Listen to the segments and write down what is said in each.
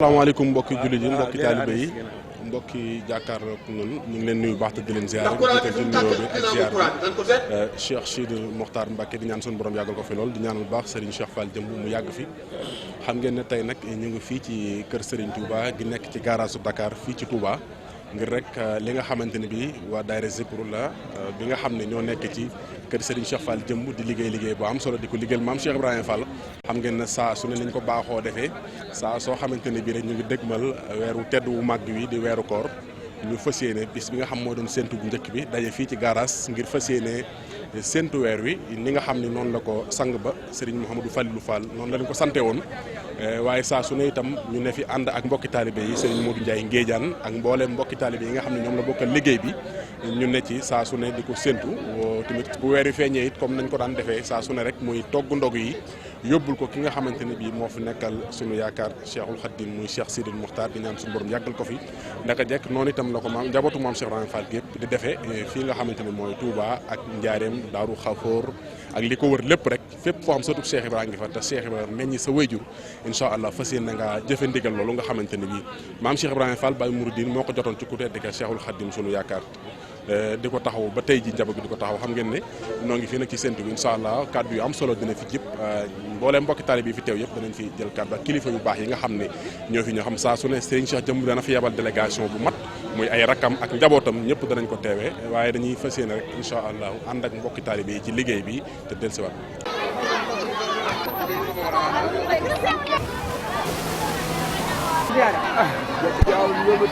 asalaamaaleykum mbokki jullit yi mbokki taalibe yi mbokki jàkkaarloog ñun ñu ngi leen nuyu baax te di leen ziare di jiital ci nuyoo bi ak ziar bi Cheikh Sidi Mokhtar Mbacke di ñaan suñu borom yàggal ko fi lool di ñaanal baax Serigne Cheikh Fall jëmb mu yàgg fi xam ngeen ne tey nag ñu ngi fii ci kër Serigne Touba gi nekk ci garage su Dakar fii ci Touba ngir rek li nga xamante ne bii waa daayira Zikrullah bi nga xam ne ñoo nekk ci kër Serigne Cheikh Fall jëmb di liggéey bu am solo di ko liggéeyal maam Cheikh Ibrahima Fall xam ngeen ne saa su ne lañ ko baaxoo defee saa soo xamante ne bii rek ñu ngi dëgmal weeru tedd wu màgg wi di weeru koor ñu fas yéene bis bi nga xam moo doon séntu bu njëkk bi daje fii ci garage ngir fas yéene séntu weer wi ni nga xam ne noonu la ko sang ba Serigne Mouhamadou Fallilou Fall noonu la leen ko sante woon waaye saa su ne itam ñu ne fi ànd ak mbokki taalibe yi Serigne Modou Ndiaye Ngéejaan ak mbooleem mbokki taalibe yi nga xam ne ñoom la bokkal liggéey bi ñu ne ci saa su ne di ko séntu tamit bu weer wi feeñee it comme nañ ko daan defee saa su ne rek muy togg ndog yi yóbbul ko ki nga xamante ne bii moo fi nekkal sunu yaakaar Cheikhul Khadim muy Cheikh Sidi Mokhtar di ñaan suñu borom yàggal ko fi ndaka jekk noonu itam la ko maam njabootu maam Cheikh Ibrahima Fall gépp di defee fii nga xamante ne mooy Touba ak Njaareem Daaru Xafoor ak li ko wër lépp rek fépp foo xam sëtub Cheikh Ibrahima ngi fa te Cheikh Ibrahima meññi sa wayjur incha allah fas yéene nga jëfe ndigal loolu nga xamante ne bii maam Cheikh Ibrahima Fall Baye Mouridine moo ko jotoon ci ku tedd ka Cheikhul Khadim sunu yaakaar di ko taxaw ba tey ji njaboot gi di ko taxaw xam ngeen ne noo ngi fii nag ci séntu bi incha allah kàddu yu am solo dina fi jëpp mbooleem mbokki taalib yi fi teew yëpp danañ fi jël kàddu ak kilifa yu baax yi nga xam ne ñoo fi ñoo xam saa su ne Serigne Cheikh jëmb dana fi yebal délégation bu mat muy ay rakkam ak njabootam ñëpp danañ ko teewee waaye dañuy fas yéene rek incha allah ànd ak mbokki taalib yi ci liggéey bi te dellusiwaat.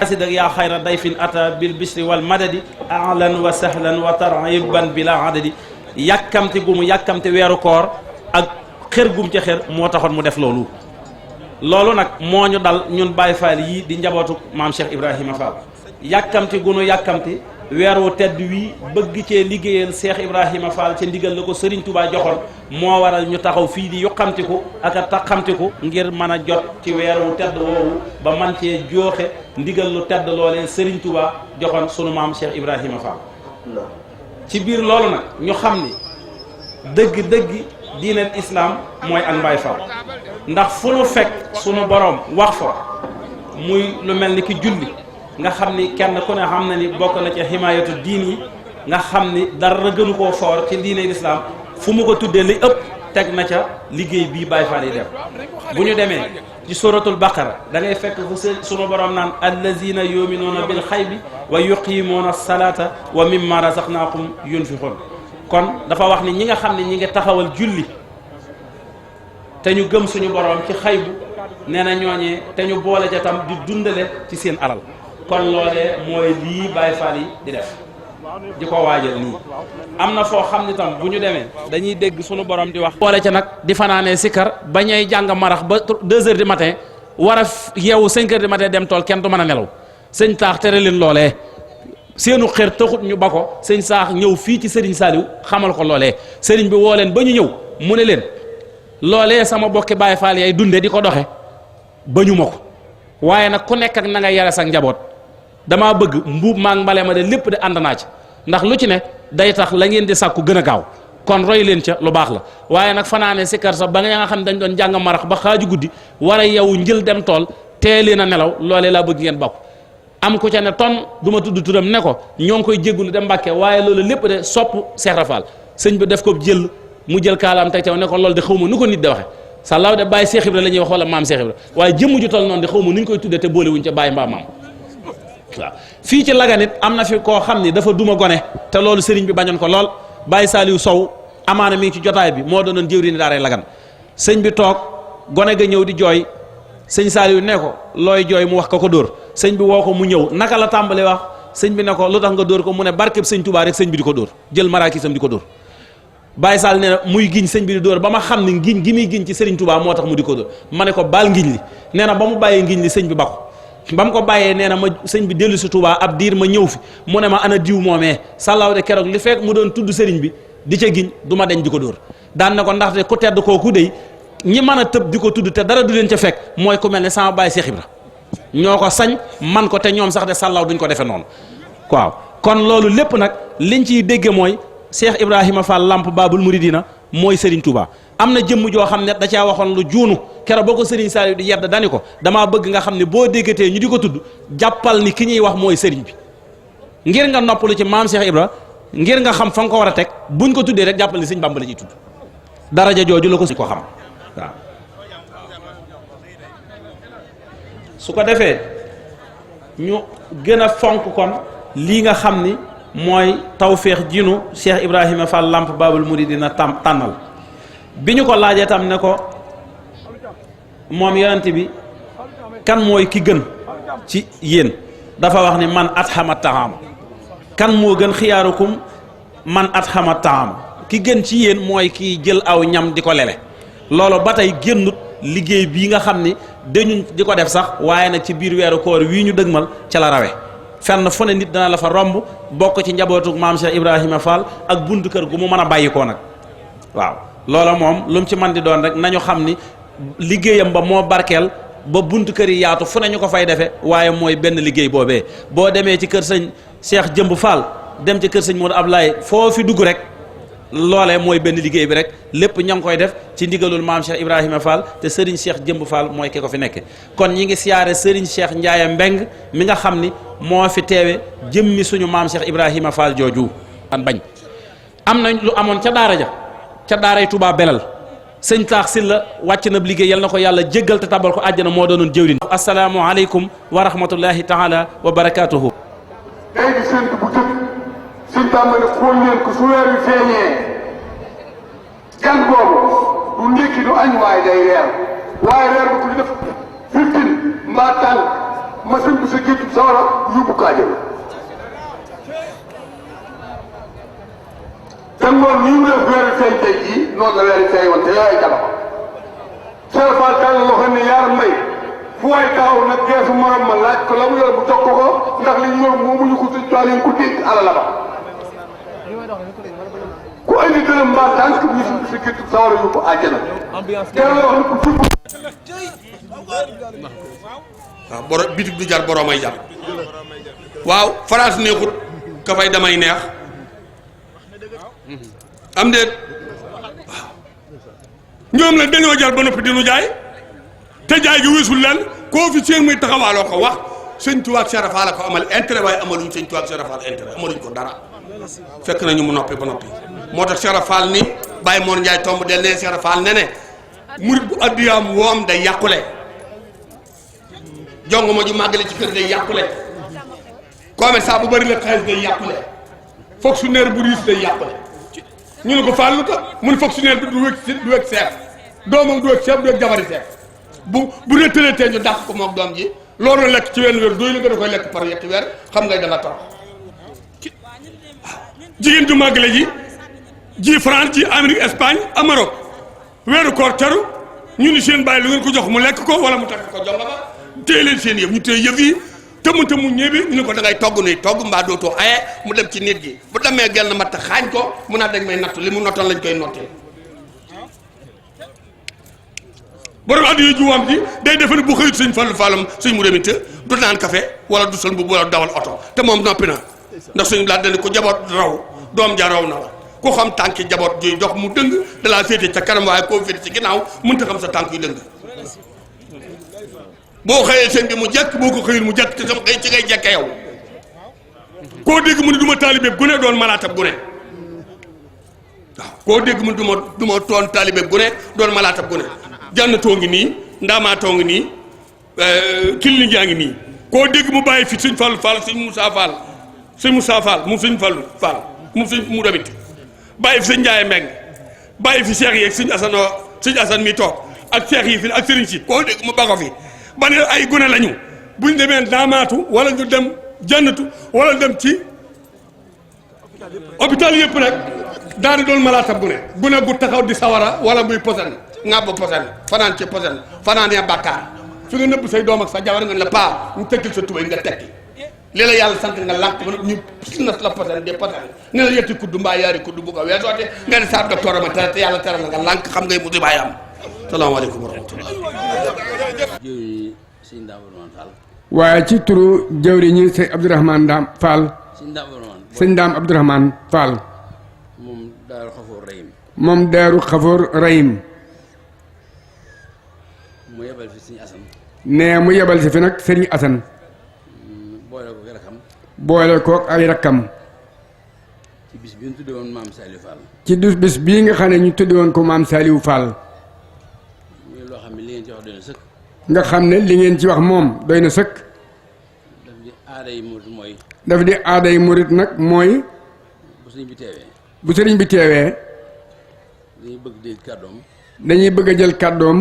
asidak yaa xayra dayfin ata bil bishri wal madadi ahlan wa sahlan wa tarhiban bila adadi yàkkamte gu mu yàkkamte weeru koor ak xër gum ca xër moo taxoon mu def loolu nag moo ñu dal ñun Baye Fall yii di njabootu maam Cheikh Ibrahima Fall yàkkamte gu nu yàkkamte weer wu tedd wii bëgg cee liggéeyal Cheikh Ibrahima Fall ca ndigal la ko Serigne Touba joxoon moo waral ñu taxaw fii di yuqamtiku ak a taxamtiku ngir mën a jot ci weer wu tedd woowu ba man cee jooxe ndigal lu tedd loolee Serigne Touba joxoon sunu maam Cheikh Ibrahima Fall. ci biir loolu nag ñu xam ni dëgg-dëgg diinal islam mooy ak Baye Fall ndax fu nu fekk sunu borom wax fa muy lu mel ni ki julli. nga xam ni kenn ku ne xam na ni bokk na ci himaayatu diin yi nga xam ni dara gënu koo foor ci diine lislaam fu mu ko tuddee li ëpp teg na ca liggéey bii Baye Fall yi def bu ñu demee ci suratul baqara da ngay fekk fu sunu borom naan allazina yuminuuna bil xaybi wa yuqimuuna salata wa mimma razaqnaakum yunfiqun kon dafa wax ni ñi nga xam ne ñi ngi taxawal julli te ñu gëm suñu borom ci xaybu nee na ñooñee te ñu boole ca tam di dundale ci seen alal kon loolee mooy lii Baye Fall yi di def di ko waajal nii am na foo xam ne tam bu ñu demee dañuy dégg sunu borom di wax boole ca nag di fanaanee sikkar ba ñay jàng marax ba 2 heures du matin war a yeewu 5 heures du matin dem tool kenn du mën a nelaw sëñ taax tere leen loolee seenu xër taxut ñu ba ko sëñ saax ñëw fii ci Serigne Saliou xamal ko loolee Serigne bi woo leen ba ñu ñëw mu ne leen loolee sama bokki Baye Fall yay dunde di ko doxe ba ñu ma ko waaye nag ku nekk ak na nga yare sa njaboot damaa bëgg mbuub maa ngi mbale ma de lépp de ànd naa ci ndax lu ci ne day tax la ngeen di sàkku gën a gaaw kon roy leen ca lu baax la waaye nag fanaane sikkar sax ba nga xam ne dañ doon jàng marax ba xaaju guddi war a yow njël dem tool tee leen a nelaw loolee laa bëgg ngeen bokk am ku ca ne ton du ma tudd turam ne ko ñoo ngi koy jéggulu dem Mbàkke waaye loolu lépp de sopp Cheikh Rafal sëñ bi def ko jël mu jël kaalaam teg ca ne ko loolu de xaw ma nu ko nit de waxe sàllaaw de bàyyi Cheikh Ibra la ñuy wax wala maam Cheikh Ibra waaye jëmm ju toll noonu de xaw ma nu ñu koy tuddee te boole wuñ ca bàyyi mbaa maam waaw fii ci Laganit am na fi koo xam ni dafa duma gone te loolu sëriñ bi bañoon ko lool Baye Saliou Sow amaana mi ngi ci jotaay bi moo doonoon jëwriñu daaray Lagan sëñ bi toog gone ga ñëw di jooy sëñ Saliou ne ko looy jooy mu wax ko dóor sëñ bi woo ko mu ñëw naka la tàmbalee wax sëñ bi ne ko lu tax nga dóor ko mu ne barkeb sëñ Touba rek sëñ bi di ko dóor jël maraakisam di ko dóor Baye Sall ne muy giñ sëñ bi di dóor ba ma xam ni ngiñ gi muy giñ ci Serigne Touba moo tax mu di ko dóor ma ne ko baal ngiñ li nee na ba mu bàyyee ngiñ li sëñ bi ba ko ba mu ko bàyyee nee na ma sëñ bi dellu si Touba ab diir ma ñëw fi mu ne ma ana diw moomee sàllaaw de keroog li fekk mu doon tudd sëriñ bi di ca giñ du ma deñ di ko dóor daan na ko ndaxte ku tedd kooku dey ñi mën a tëb di ko tudd te dara du leen ca fekk mooy ku mel ne sama baay Cheikh Ibra ñoo ko sañ man ko te ñoom sax de sàllaaw duñ ko defee noonu waaw kon loolu lépp nag liñ ciy dégge mooy Cheikh Ibrahima Fall Lamp Babul Mouridina mooy Serigne Touba am na jëmm joo xam ne da caa waxoon lu juunu keroog boo ko Serigne Saliou di yedd dani ko damaa bëgg nga xam ne boo déggatee ñu di ko tudd jàppal ni ki ñuy wax mooy Serigne bi ngir nga noppalu ci maam Cheikh Ibra ngir nga xam fa nga ko war a teg buñ ko tuddee rek jàppal ni Sëñ Bamba la ciy tudd daraja jooju la ko si ko xam waaw. su ko defee ñu gën a fonk kon lii nga xam ni mooy tawféex jinu Cheikh Ibrahima Fall Lamp Babul Mouridina tànnal bi ñu ko laajee tam ne ko moom yonent bi kan mooy ki gën ci yéen dafa wax ni man atxama taam kan moo gën xiyaarukum man atxama taam ki gën ci yéen mooy ki jël aw ñam di ko lele loolu ba tey génnut liggéey bii nga xam ni dañu di ko def sax waaye nag ci biir weeru koor wii ñu dëgmal ca la rawe fenn fu ne nit dana la fa romb bokk ci njabootu maam Cheikh Ibrahima Fall ak buntu kër gu mu mën a bàyyi koo nag waaw loola moom lu mu ci man di doon rek nañu xam ni liggéeyam ba moo barkeel ba buntu kër yi yaatu fu ne ñu ko fay defee waaye mooy benn liggéey boobee boo demee ci kër sëñ Cheikh Jëmb Fall dem ci kër sëñ Modou Ablaye foo fi dugg rek loolee mooy benn liggéey bi rek lépp ña ngi koy def ci ndigalul maam Cheikh Ibrahima Fall te Serigne Cheikh Jëmb Fall mooy ki ko fi nekke kon ñi ngi siyaare Serigne Cheikh Ndiaye Mbeng mi nga xam ni moo fi teewe jëmmi suñu maam Cheikh Ibrahima Fall jooju an bañ am na lu amoon ca daara ja ca daaray Touba Belal sëñ Taax Silla wàcc na liggéey yal na ko yàlla jéggal te tabal ko àjjana moo doonoon jëwriñ asalaamu aleykum wa rahmatullahi taala wa barakatuhu tey di sént bu jëkk suñ tàmbali xool leen ko su weer wi feeñee gan boobu du ndékki du añ waaye day reer waaye reer ba ku def firtin mbaa tànk ma sëñ bu sa géttu sawara yóbbu kaajal te ngoon nii mu def weer wi feeñ tey jii noonu la weer wi feeñ woon te yooyu jaba Cheikh Fall tànn loo xam ne yaar mbay fu waay taxaw nag geesu morom ma laaj ko la mu yor bu jox ko ndax li ñu yor moomuñu ko suñ tool yi ko dénk alal ba ku indi dërëm mbaa tànk ñu si géttu sawara yóbbu àjjana kenn la wax ne ku fukk waaw borom bitig du jar boromay jar waaw France neexut ka fay damay neex am déet waaw ñoom la dañoo jar ba noppi dinu jaay te jaay gi weesul lan koo fi seen muy taxawaaloo ko wax sëñ Tuubaa ak Cheikh Ibra Fall la ko amal intérêt waaye amaluñ sëñ Tuubaa ak Cheikh Ibra Fall intérêt amaluñ ko dara fekk nañu mu noppi ba noppi moo tax Cheikh Ibra Fall ni Baye Mor Ndiaye tomb del ne Cheikh Ibra Fall ne murit bu addiyaam woom day yàqule jongo ma ju màggale ci kër day yàqule commerçant bu bëri la xaalis day yàqule fonctionnaire bu riis day yàqule ñu ne ko Fall lu tax mun fonctionnaire bi du wëkk chef doomam du wëkk chef du wëkk jabari chef bu retraité ñu dàq ko moom doom ji loolu la lekk ci wenn weer doy la nga da koy lekk par yetti weer xam ngay da nga torox jigéen ju màggale ji France ji Amérique Espagne ak Maroc weeru koor teru ñu ni seen bàyyi lu ngeen ko jox mu lekk ko wala mu takk ko jonga ba téye leen seen yëf ñu téye yëf yi te mu ñëbi ñu ne ko da ngay togg nuy togg mbaa dootoo aye mu dem ci nit gi bu demee genn matt xaañ ko mu naa dañ may nattu li mu nottoon lañ koy nottee borom addiyo juwaam ji day defe ne bu xëyut sëñ Fallu Fallam sëñ mu demit du naan café wala du sol bu wala dawal oto te moom noppi na ndax suñu laa dane ko jaboot raw doom ja raw na la ku xam tànki jaboot juy dox mu dëng dalaa féete ca kanam waaye koo féete ci ginnaaw mënta xam sa tànk yu dëng boo xëyee sëñ bi mu jekk boo ko xëyul mu jekk te sam xëy ci ngay jekke yow koo dégg mu ne du ma taalibeeb gune doon malaatab gune waaw koo dégg mu ne du ma toon taalibeeb gune doon malaatab gune jànnatoo ngi nii ndaamaatoo ngi nii killi jaa ngi nii koo dégg mu bàyyi fi sëñ Fallu Fall sëñ Moussa Fall sëñ Moussa Fall mu sëñ Fallu Fall mu sëñ mu damit bàyyi fi sëñ Ndiaye Mbeng bàyyi fi Cheikh yi ak sëñ Assane mi toog ak Cheikh yi fi ak sëriñ si koo dégg mu bako fi ba ne ay gune lañu buñ demee ndaamaatu wala ñu dem jannatu wala dem ci hôpital yëpp rek daal di doon malaatab gune gu taxaw di sawara wala muy posen ngàbb posen fanaan ci posen fanaan ya bàkkaar fi nga nëbb say doom ak sa jabar nga la paa ñu tekkil sa tubéy nga tekki li la yàlla sant nga lànk ba ñu nas la posen de posen ne la yetti kudd mbaa yaari kudd bu ko weesoote nga ne sa docteur ma tere te yàlla tere na nga lànk xam ngay musiba am salaamaaleykum wa rahmatullah waaye ci turu jëwriñi sëñ Abdourahmane Ndaam Fall sëñ Ndaam Abdourahmane Fall moom Daaru Xafoor Rahim. mu yebal fi Sëriñ Asan. nee mu yebal si fi nag Sëriñ Asan. boole ko rakkam. boole ko ay rakkam. ci bis bi ñu tudde woon maam Saliou Fall. ci bis bii nga xam ne ñu tudde woon ko maam Saliou Fall. muy loo xam ne li ngeen ci wax doy na sëkk. nga xam ne li ngeen ci wax moom doy na sëkk. daf di aada yi murit mooy. daf di aada yi murit nag mooy. bu sëriñ bi teewee. bu sëriñ bi teewee. dañuy bëgg dégg kàddoom. dañuy bëgg a jël kàddoom.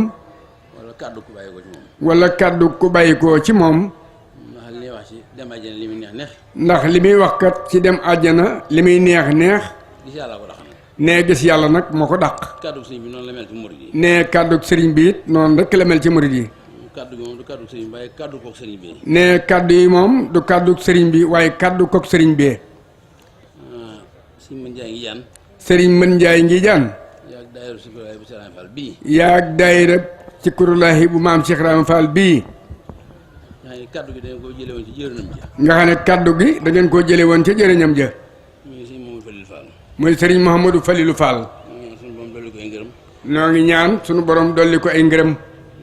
wala kàddu ku bàyyi ko ci moom. wala kàddu ku bàyyi ko ci moom. ndax li ñuy wax ci dem àjjana li muy neex neex. ndax li muy wax kat ci dem àjjana li muy neex neex. gis yàlla ko tax na. nee gis yàlla nag moo ko dàq. kàddu sëriñ bi noonu la mel ci murit yi. nee kàddu sëriñ bi it noonu rek la mel ci murit yi. kàddu gi moom du kàddu sëriñ bi waaye kàddu kook sëriñ bi. nee kàddu yi moom du kàddu sëriñ bi waaye kàddu kook sëriñ bee. sëriñ Mën Njaay ngi jaan. sëriñ Mën Njaay ngi jaan. yaag daayira Sikurulahi bu Serigne Fall bii. yaag daayira Sikurulahi bu maam Cheikh Ibrahima Fall bii. nga xam ne kàddu gi dañ ko jële woon ci jëriñam ja. nga xam ne kàddu gi da ngeen koo jële woon ca jëriñam ja. muy sëriñ Mamadou Falilou Fall. muy sëriñ Mouhamadou Falilou Fall. suñu borom dolli ko ay ngërëm. noo ngi ñaan suñu borom dolli ko ay ngërëm.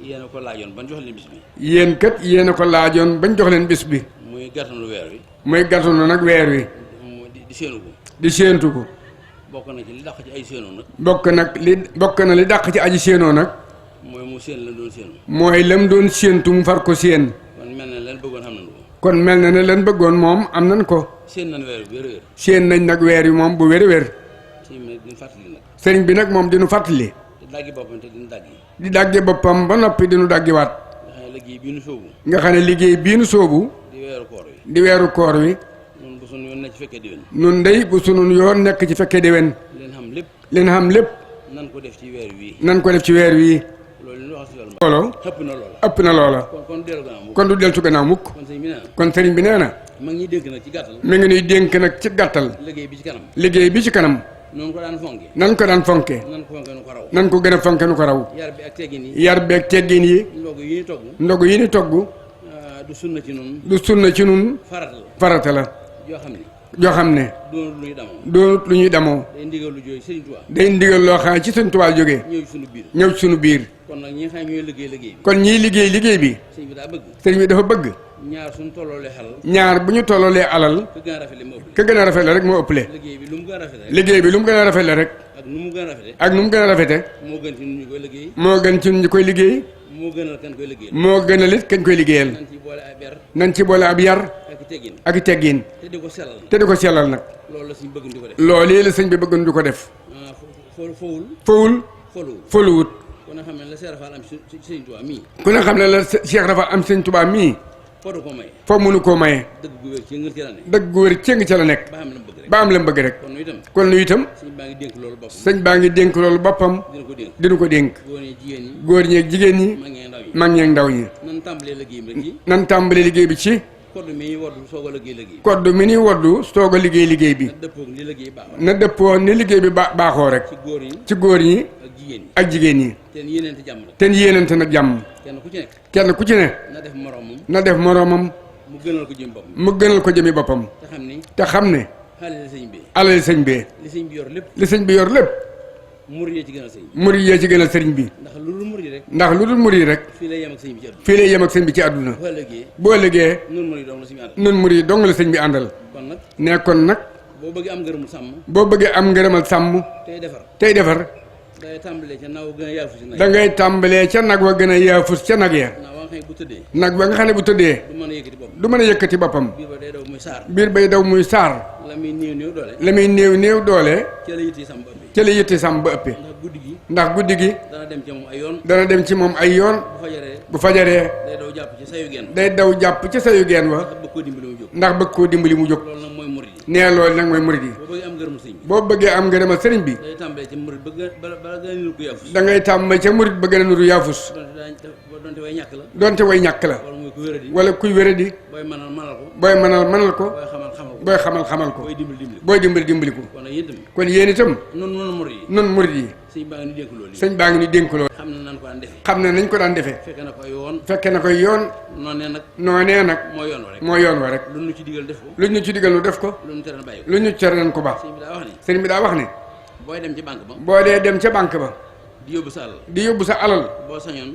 yéen a ko laajoon ban jox leen bis bi. yéen kat yéen a ko laajoon bañ jox leen bis bi. muy gàttanu weer wi. muy gàttanu nag weer wi. di séenu ko. di séentu ko. bokk na ci li dàq ci ay séenoo nag. bokk na li dàq ci aji séenoo nag. mooy mu séen la doon séenu. mooy lam doon séentu mu far ko séen. kon mel na leen bëggoon xam nañu ko. kon mel na ne leen bëggoon moom am nañ ko. séen nañ weer bi wér-wér. séen nañ nag weer wi moom bu wér-wér. di fàttali nag. sëriñ bi nag moom dinu fàttali. te daggi boppam te dina daggi. di dagge boppam ba noppi dinu daggiwaat. nga xam ne liggéey bii nu sóobu. nga xam ne liggéey bii nu sóobu. di weeru koor wi. di weeru koor wi. ñun bu sunu yoon nekk ci fekkee déwén. nun day bu sunu yoon nekk ci fekkee déwén. leen xam lépp. leen xam lépp. nan ko def ci weer wii. nan ko def ci weer wii. loolu li wax si loolu. loolu. ëpp na loola. ëpp na loola. kon dellu gannaaw mukk. kon du deltu gannaaw mukk. kon sëñ bi nee na. kon sëriñ bi nee na. mag ñi dénk nag ci gàttal. mi ngi nuy dénk nag ci gàttal. liggéey bi ci kanam. liggéey bi ci kanam. noonu ko daan fonke. nan ko daan fonke. nan ko fonke nu ko raw. nan ko gën a fonke nu ko raw. yar bi ak teggin yi. yar beeg teggin yi. ndogu yi ñu togg. ndogu yi ni togg. du sunna ci nun du sunna ci nun. farata la. farata la. joo xam ne. joo xam ne. doonut lu ñu damoo. doonut lu ñuy damoo. day ndigal lu jooy Sëriñ Tuubaa. day ndigal loo xam ne ci Sëriñ Tuubaa jógee. ñëw ci sunu biir. ñëw ci sunu biir. kon nag ñi nga xam ne ñooy liggéey liggéey bi. kon ñiy liggéey liggéey bi. sëñ bi daa bëgg. sëriñ bi dafa bëgg. ñaar suñu tolloolee xalal. ñaar bu ñu tolloolee alal. ka gën a rafet li mu ëpp. ka gën a rafet la rek moo ëppale. liggéey bi lu mu gën a rafet rek. liggéey bi lu mu gën a rafet la rek. ak nu mu gën a rafete. ak nu mu gën a rafete. moo gën ci ñun ñu koy liggéey. moo gën ci ñi koy liggéey. moo gënal kan koy liggéey. moo gënal it kañ koy liggéeyal. nan ci boole ay ber. nañ ci boole ab yar. ak teggin. ak i teggin. te di ko sellal nag. te di ko sellal nag. loolu la suñu bëgg di ko def. loolu la sëñ bi bëggoon di ko def. fowul. fowul. foluwul. foluwut. kon nga xam ne la Cheikh Rafal am ci Sëriñ Tuubaa mii. ku ne xam ne la Cheikh dafa am Sëriñ Tuubaa mii. foo ko may. foo mënu koo maye. dëgg gu wér ci ngir ci la ne. dëgg gu wér cëng ca la nekk. ba xam la mu bëgg rek. ba am la mu bëgg rek. kon nu itam. kon nu itam. sëñ baa ngi dénk loolu boppam. sëñ baa ngi dénk loolu boppam. dina ko dénk. dinu ko dénk. góor ñi jigéen ñi. góor ñi ak jigéen ñi. mag ñee ndaw ñi. mag ñi ak ndaw ñi. nan tàmbalee liggéey bi rek ci. nan tàmbali liggéey bi ci. code mi waddu soog a liggéey liggéey. code mi ni waddu soog a liggéey bi. na dëppoo li liggéey baaxoo. na dëppoo ni liggéey bi baaxoo rek. ci góor ñi. ci góor ñi. ak jigéen ñi. ak jigéen ñi. te yéeneente jàmm nag. te yéenante nag jàmm. kenn ku ci nekk. kenn ku ci ne. na def moroomam. na def moroomam. mu gënal ko jëm boppam. mu gënal ko jëmi boppam. te xam ni. te xam ne. xale sëñ bi. alal sëñ bee. li sëñ bi yor lépp. li sëñ bi yor lépp. murid yi ci gënal sëñ bi. murid yee ci gënal sëriñ bi. ndax lu dul murid rek. ndax lu dul murid rek. fii lay yem ak sëñ bi ci àdduna. fii lay yem ak sëñ bi ci àdduna. bu ëllëgee. boo liggéey. nun murid dong la sëñ bi àndal. nun murid dong la sëñ bi àndal. kon nag. ne kon nag. boo bëggee am ngërëmul sàmm. boo bëggee am ngërëmal sàmm. tey defar. tey defar. day tàmbalee ca naw gën a yaafu si nag. da ngay tàmbalee ca nag wa gën a yaafus ca nag ya. naa waa nga xam ne bu tëddee. nag ba nga xam ne bu tëddee. du mën a yëkkati boppam. du mën a yëkkati boppam. biir ba day daw muy saar. biir bay daw muy saar. la muy néew néew doole. la muy néew néew doole. ca la yittee sàmm ba ëppee. ca la yitte sàmm ba ëppee. ndax guddi gi. ndax guddi gi. dana dem ca moom ay yoon. dana dem ci moom ay yoon. bu fajaree. bu fajaree. day daw jàpp ci sayu genn. day daw jàpp ca sayu geen wa. ndax bëgg koo dimbali mu jóg. ndax bëgg koo dimbali mu jóg. loolu nag mooy murid yi. nee loolu nag mooy murid yi. boo bëggee am ngërëmul sëñ bi. boo bëggee am ngërëmal sëriñ bi. day tàmbalee ca murid bëgg bala gën a niru ko yaafus. da ngay tàmbali ca murid ba gën a nuru yaafus. donte way ñàkk la. donte way ñàkk la. wala muy ko wéradi. wala kuy wéradi. booy mënal mënal ko. booy mënal ko. booy xamal xamal ko. booy xamal ko. booy dimbali dimbali ko. booy dimbali ko. kon nag yéen itam. kon yéen itam. noonu murid yi. nun murid yi. sëñ baa ngi ni dénk loolu yi. sëñ baa ngi ni dénk loolu. xam na nan ko daan defee. xam ne nañ ko daan defee. fekke na ko yoon. fekke na koy yoon. noonee nag. noonee nag. moo yoon wa rek. moo yoon wa rek. lu ñu ci digal def ko. lu ñu ci digal nu def ko. lu ñu tere bàyyi ko. lu ñu tere nañ ko baax. sëñ bi daa wax ni. sëriñ bi daa wax ne. booy dem ci banque ba. boo dee dem ca banque ba. di yóbbu sa alal. di yóbbu sa alal.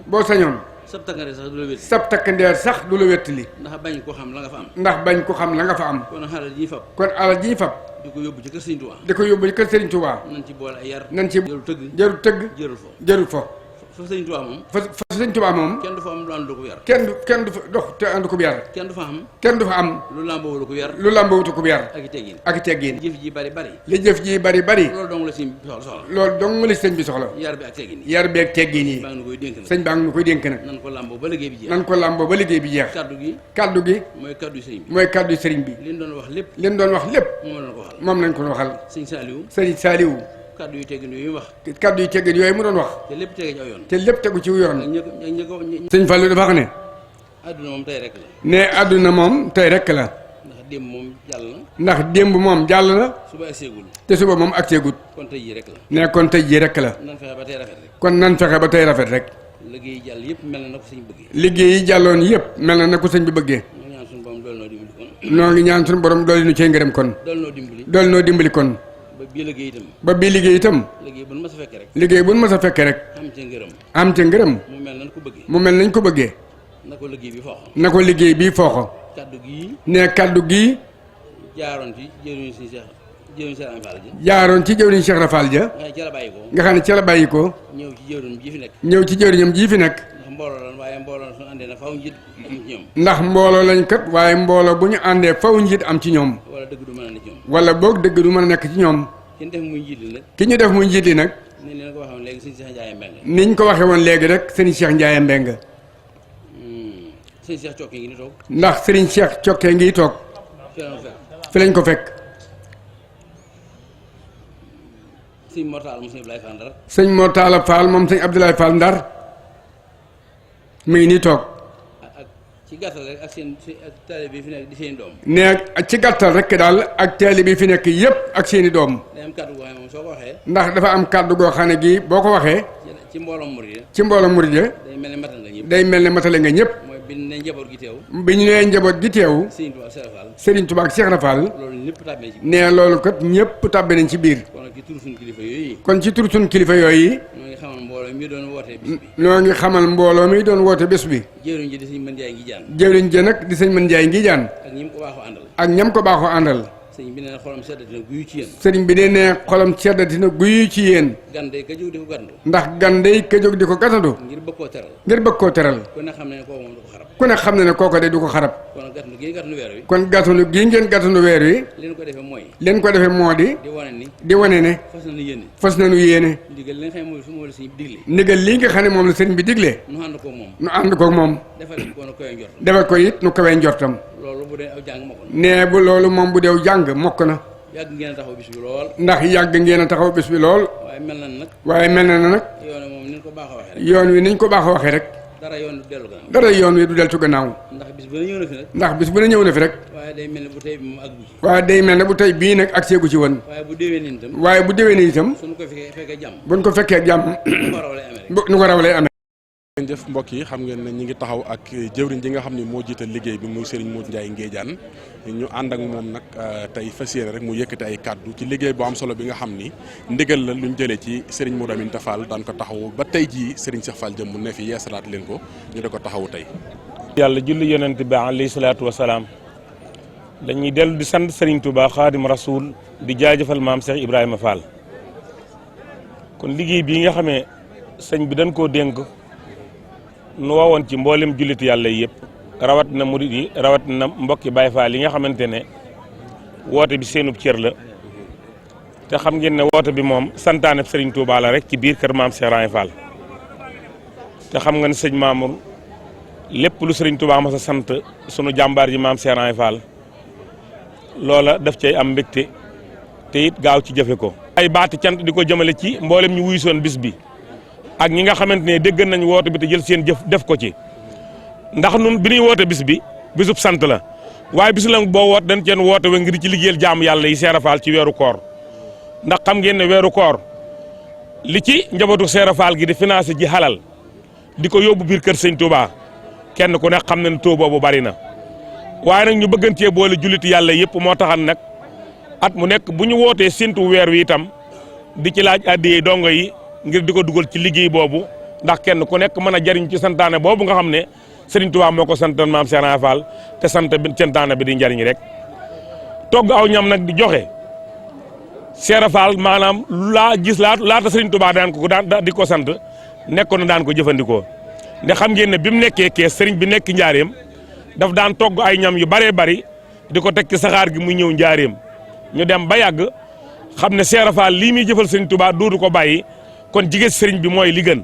boo sañoon. sab takkandeer sax du la wétti. sab takkandeer sax du la wettali. ndax bañ ko xam la nga fa am. ndax bañ ko xam la nga fa am. kon alal ji fab. kon alal ji fab. di ko yóbbu ci kër Serigne Touba. di ko yóbbu ci kër Serigne Touba. nañ ci boole ay yar. nañ ci jërul tëgg. jërul tëgg. jërul fo. jërul fo. fa Serigne Touba moom. fa Serigne Touba moom. kenn du fa am lu ànd ko yar. kenn du fa dox te ànd ko yar. kenn du fa am. kenn du fa am. lu làmboo ko yar. lu làmbawutu ko yar. ak i teggin. ak i teggin. jëf ji bari bari. li jëf ji bari bari. loolu dong la sëñ bi soxla. loolu dong la sëñ bi soxla. yar bi ak teggin yi. yar bi ak teggin yi. baa ngi koy dénk nag. sëñ baa ngi koy dénk nag. nan ko làmboo ba liggéey bi jeex. nan ko làmboo ba liggéey bi jeex. kaddu gi. mooy kaddu sëriñ bi. mooy kaddu sëriñ bi. li ñu doon wax lépp. li ñu doon wax lépp. moom lañ ko waxal. moom lañ ko waxal. sëñ Saliou. kaddu yu teggin yooyu wax. kaddu yu teggin yooyu mu doon wax. te lépp tege ci aw yoon. te lépp tegu ci yoon. sëñ Fallou dafa wax ne. àdduna moom tey rek la. ne àdduna moom tey rek la. ndax démb moom jàll na. ndax démb moom jàll na. suba ak seegul. te suba moom ak seegut. kon tey jii rek la. ne kon tey jii rek la. nan fexe ba tey rafet rek. kon nan fexe ba tey rafet rek. liggéey yi jàll yëpp mel na ko sëñ bëggee. liggéey yi jàlloon yëpp mel na ko sëñ bi bëggee. ñoo ngi ñaan suñu borom dool noo dimbali kon. noo ngi ñaan suñu borom dooli nu cee ngërëm kon. dool noo dimbali kon. ba bii liggéey itam. ba bii liggéey itam. liggéey bu nu ma sa fekkee rek. liggéey bu nu ma sa fekkee rek. am ca ngërëm. am ca ngërëm. mu mel nañ ko bëggee. mu mel nañ ko bëggee. na ko liggéey bi fooxo. na ko liggéey bii fooxo. kaddu gii. ne kaddu gii. jaaroon ci jëriñu si Cheikh Ibra Fall ja. jaaroon ci jëwriñ Cheikh Ibra Fall ja. nga xam ne ca la bàyyi ko. nga xam ne ca la bàyyi ko. ñëw ci jëwriñam ji fi nekk. ñëw ci jëwriñam jii fi nekk. ndax mbooloo lan waaye mbooloo suñu àndee na faw njiit am ci ñoom. ndax mbooloo lañ kat waaye mbooloo bu ñu àndee faw njiit am ci ñoom. wala dëgg du mën a ne ci ñoom. wala boog dëgg du mën a nekk ci ñoom. ki ñu def muy njiit li nag. ki ñu def muy njiit li nag. ni leen ko waxee woon léegi sëñ Cheikh Ndiaye Mbengue. niñ ko waxee woon léegi rek sëriñ Cheikh Ndiaye Mbengue. sëñ Cheikh Cokke ngi ni toog. ndax sëriñ Cheikh Cokke ngi toog. fi lañ ko fekk. sëñ Mortala moom sëñ Abdoulaye Fall Ndar. sëñ Mortala Fall moom sëñ Abdoulaye Fall Ndar mi ngi nii toog. ak ci gàttal rek ak seen ak taalibe bi fi nekk di seen doom. ne ci gàttal rek daal ak taalibe bi fi nekk yépp ak seeni doom. day am kàddu goo xam ne moom soo ko waxee. ndax dafa am kàddu goo xam ne gii boo ko waxee. ci mbooloo murid. ci mbooloo murid. day mel ne matal nga ñëpp. day mel ne matale nga ñëpp. mooy bi ñu nee njaboot gi teew. bi ñu nee njaboot gi teew. Serigne Touba ak Cheikh Ibra Fall. Serigne Touba ak Cheikh Ibra Fall. loolu ñëpp tàbbi nañ ci biir. nee loolu kat ñëpp tàbbi nañ ci biir. kon nag ci turu suñu kilifa yooyu. kon ci turu suñu kilifa yooyu. ñoo ngi xamal mbooloo mi doon wootee bis bi. ñoo ngi xamal mbooloo mi doon woote bés bi. jëwriñ ji di sëñ Mën Njaay ngi jaan. jëwriñ ji nag di sëñ Mën Njaay ngi jaan. ak ñi mu ko baaxoo àndal. ak ñam ko baaxoo àndal. sëñ bi nee na xolam seddati na guyu ci yéen. sëriñ bi nee ne xolam seddati na guyu ci yéen. gan day ka jóg di ko gàndu. ndax gan day ka jóg di ko gàttandu. ngir bëgg koo teral. ngir bëgg koo teral. ku ne xam ne kooku moom du ko xarab. ku ne xam na ne kooku de du ko xarab. kon gàttandu gi gàttandu weer wi. kon gàttandu gii ngeen gàttandu weer wi. leen ko defee mooy. leen ko defee moo di. di wane ni. fas nañu yéene. fas nañu yéene. ndigal li nga xam ne moom la sëñ bi digle. ndigal lii nga xam ne moom la sëriñ bi digle. nu ànd ko moom. nu ànd ko moom. defal ko nu koy njortam. defal ko it nu kawee njortam. loolu bu dee aw jàng mokk na. nee bu loolu moom bu deew jàng mokk na. yàgg ngeen a taxaw bis bi lool. ndax yàgg ngeen a taxaw bis bi lool. waaye mel na nag. waaye mel na nag. yoon wi moom ni ñu ko baaxoo waxee rek. yoon wi niñ ko baaxoo waxee rek. dara yoon du dellu gannaaw. dara yoon wi du deltu gannaaw. ndax bis bu ne ñëw na fi nag. ndax bis bu ne ñëw na fi rek. waaye day mel ne bu tey bi moom àggu ci. waaye day mel ne bu tey bii nag ak seegu ci woon. waaye bu déwee nii itam. waaye bu déwee nii itam. suñu ko fekkee jàmm. buñ ko fekkee jàmm. nu ko raw lay amee rek. nu ko raw lay amee. jëf mbokk yi xam ngeen ne ñi ngi taxaw ak jëwriñ ji nga xam ne moo jiite liggéey bi muy Serigne Modou Ndiaye Ngédiane ñu ànd ak moom nag tey fas yéene rek mu yëkkati ay kàddu ci liggéey bu am solo bi nga xam ni ndigal la luñ jëlee ci Serigne Modou Aminta Fall daan ko taxawu ba tey jii Serigne Cheikh Fall jëm mu ne fi yeesalaat leen ko ñu da ko taxawu tey. yàlla julli yonent bi alayhi salaatu wa salaam dañuy dellu di sant Serigne Touba Xaadim Rasoul di jaajëfal maam Cheikh Ibrahima Fall kon liggéey bii nga xamee sëñ bi dañ koo dénk. nu wawoon ci mboolem jullit yàlla yëpp rawat na murid yi rawat na mbokki Baay Faal yi nga xamante ne woote bi seenub cër la te xam ngeen ne woote bi moom santaane Serigne Touba la rek ci biir kër maam Cheikh Ibrahima Fall te xam nga ne sëñ Mamour lépp lu Serigne Touba mas a sant sunu jàmbaar ji maam Cheikh Ibrahima Fall loola daf cay am mbégte te it gaaw ci jëfe ko. ay baati cant di ko jëmale ci mboolem ñu wuy soon bis bi. ak ñi nga xamante ne dégg nañ woote bi te jël seen jëf def ko ci ndax nun bi ñuy woote bis bi bisub sant la waaye bis la boo woote dañ ceen woote we ngir ci liggéeyal jaamu yàlla yi Seera Faal ci weeru koor ndax xam ngeen ne weeru koor li ci njabootu Seera Faal gi di financé ji xalal di ko yóbbu biir kër sëñ Touba kenn ku nekk xam na ne taux boobu bari na waaye nag ñu bëggantee boole julliti yàlla yëpp moo taxan nag at mu nekk bu ñu wootee séntu weer wi itam di ci laaj addiye dongo yi ngir di ko dugal ci liggéey boobu ndax kenn ku nekk mën a jariñ ci santaane boobu nga xam ne Serigne Touba moo ko santoon maam Cheikh Ibra Fall te santaane bi di njariñ rek togg aw ñam nag di joxe Cheikh Ibra Fall maanaam laata Serigne Touba daan di ko sant nekkoon na daan ko jëfandikoo nde xam ngeen ne bi mu nekkee kees Serigne bi nekk njaareem daf daan togg ay ñam yu bëree bëri di ko teg ci saxaar gi muy ñëw njaareem ñu dem ba yàgg xam ne Cheikh Ibra Fall lii muy jëfal Serigne Touba dootu ko bàyyi kon jigéen Serigne bi mooy li gën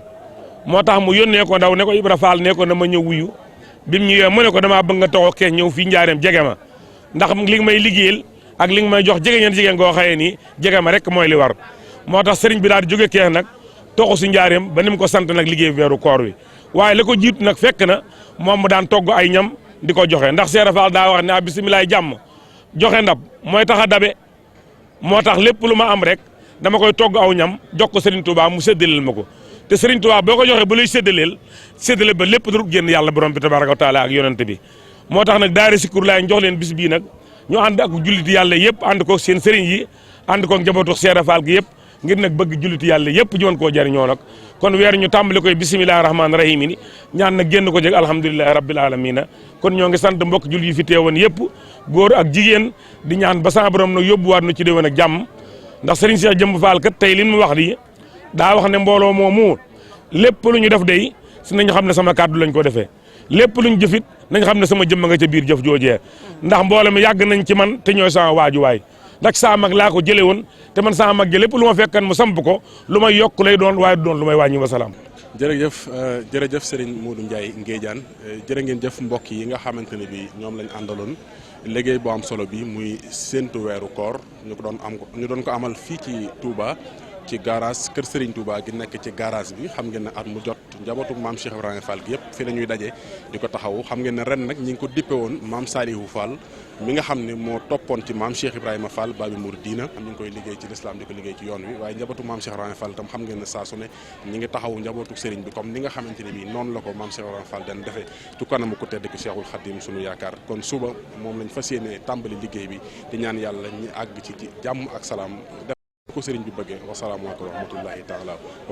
moo tax mu yónnee ko ndaw ne ko Ibra Fall ne ko na ma ñëw wuyu bi mu ñëwee mu ne ko damaa bëgg nga toog kees ñëw fii njaareem jege ma ndax li nga may liggéeyal ak li nga may jox jigéen goo xëyee nii jege ma rek mooy li war moo tax Serigne bi daal di jóge kees nag toxu si njaareem ba ni mu ko sant nag liggéey weeru koor wi waaye la ko jiitu nag fekk na moom mu daan togg ay ñam di ko joxe ndax Cheikh Ibra Fall daa wax ne bisimilaay jàmm joxe ndab mooy tax a dabe moo tax lépp lu ma am rek dama koy togg aw ñam jox ko Serigne Touba mu séddaleel ma ko te Serigne Touba boo ko joxee ba lay séddale ba lépp du génn yàlla borom bi tabaraka wa taala ak yonent bi moo tax nag daara Sikru Laay jox leen bis bii nag ñu ànd ak julliti yàlla yëpp ànd ko seen sëriñ yi ànd ko njabootu Cheikh Ibra Fall gi yëpp ngir nag bëgg julliti yàlla yëpp ñu mën koo jariñoo nag kon weer ñu tàmbali koy bisimilahi rahmaani rahim ni ñaan nag génn ko jeg alhamdulilahi rabbil alamina kon ñoo ngi sant mbokk jullit yi fi teewoon yëpp góor ak jigéen di ñaan ba sa borom nag yóbbuwaat nu ci déwén ak jàmm ndax Serigne Cheikh Jëmb Fall kat tey li mu wax di daa wax ne mbooloo moomu lépp lu ñu def day si nañ xam ne sama kàddu lañ ko defee lépp lu ñu jëfit nañ xam ne sama jëmm nga ca biir jëf joojee ndax mbooloo mi yàgg nañ ci man te ñooy sama waajuwaay ndax saa mag laa ko jëlee woon te man saa mag gi lépp lu ma fekkan mu samp ko lu may yokk lay doon waaye du doon lu may wàññi wa salaam. jërëjëf Serigne Modou Ndiaye Ngédiane jërë ngeen jëf mbokk yi nga xamante ne bi ñoom lañ àndaloon liggéey bu am solo bi muy séntu weeru koor ñu doon ko amal fii ci Touba ci garage kër Serigne Touba gi nekk ci garage bi xam ngeen ne at mu jot njabootu maam Cheikh Ibrahima Fall gi yëpp fi la ñuy daje di ko taxawu xam ngeen ne ren nag ñi ngi ko dippe woon maam Salihu Fall mi nga xam ne moo toppoon ci maam Cheikh Ibrahima Fall Babi Mouridina ñu ngi koy liggéey ci l'islam di ko liggéey ci yoon wi waaye njabootu maam Cheikh Ibrahima Fall itam xam ngeen ne saa su ne ñi ngi taxawu njabootu Serigne bi comme ni nga xamante ne bii noonu la ko maam Cheikh Ibrahima Fall den defee ci kanamu ko tedd ki Cheikhul Khadim sunu yaakaar kon suba moom lañ fas yéene tàmbali liggéey bi di ñaan yàlla ñi àgg ci jàmm ak salaam ko Serigne bi bëggee wasalaamaaleykum wa rahmatullahi taala